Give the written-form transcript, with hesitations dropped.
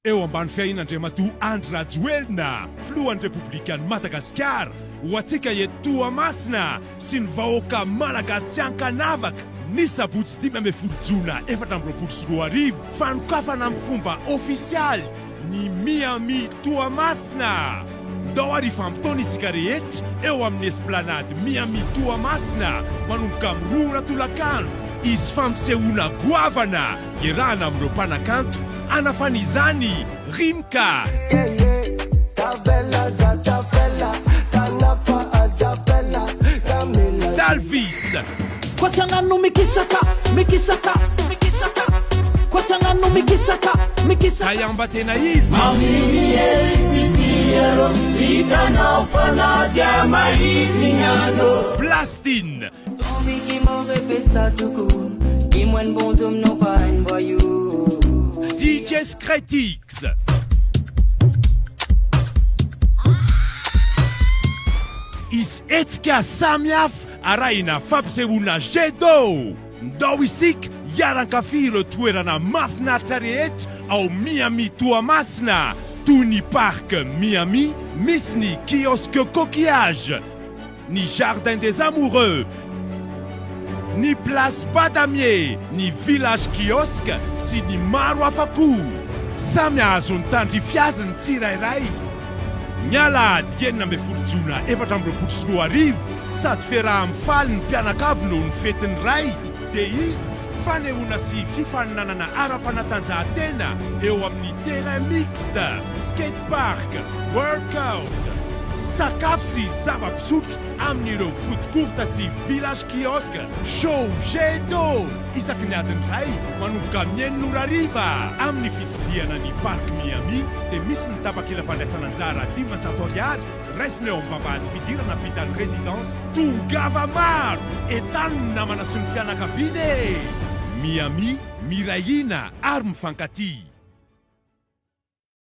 Eo ambany fiahian'Andriamatoa Andry Rajoelina, Filohan'ny Repoblikan'i Madagasikara, ho antsika eto Toamasina sy ny vahoaka Malagasy tsy ankanavaka, ny sabotsy 15 jona 2024, fanokafana amin'ny fomba ofisialy ny Miami Toamasina. Ndao ary hifampitaona isika rehetra eo amin'ny Esplanade Miami Toamasina manomboka amin'ny roa ora tolakandro. Hisy fampisehoana goavana iarahana amin'ireo mpanakanto hanafana izany Rimka. Dalvis. Kayamba tena izy. Blastin. DJ Scretix. Hisy hetsika samihafa arahina fampisehoana jet d'eau. Ndao isika hiara-hankafy ireo toerana mahafinaritra rehetra ao Miami Toamasina toy ny Parc Miami misy ny Kiosque Coquillage, ny Jardin des Amoureux, ny Place Badamier, ny Village Kiosque sy ny maro hafa koa. Samy hahazo ny tandrify azy ny tsirairay. Ny alahady 16 jona 2024, sady fiaraha-mifaly ny mpianakavy noho ny fetin'ny Ray, dia hisy fanehoana sy fifaninanana ara-panatanjahantena eo amin'ny terrain mixte, skate park, workout, sakafo sy zava-pisotro amin'ireo food court sy village kiosque, show jet d'eau isaky ny adiny iray manomboka amin'ny enina ora hariva. Amin'ny fitsidihana ny Parc Miami dia misy ny tapakila fandraisana anjara 500 ariary raisina eo amin'ny vavahady fidirana ampitan'ny Résidence. Tongava maro! Entano ny namana sy ny fianakaviana e! Miami, miray hina ary mifankatia!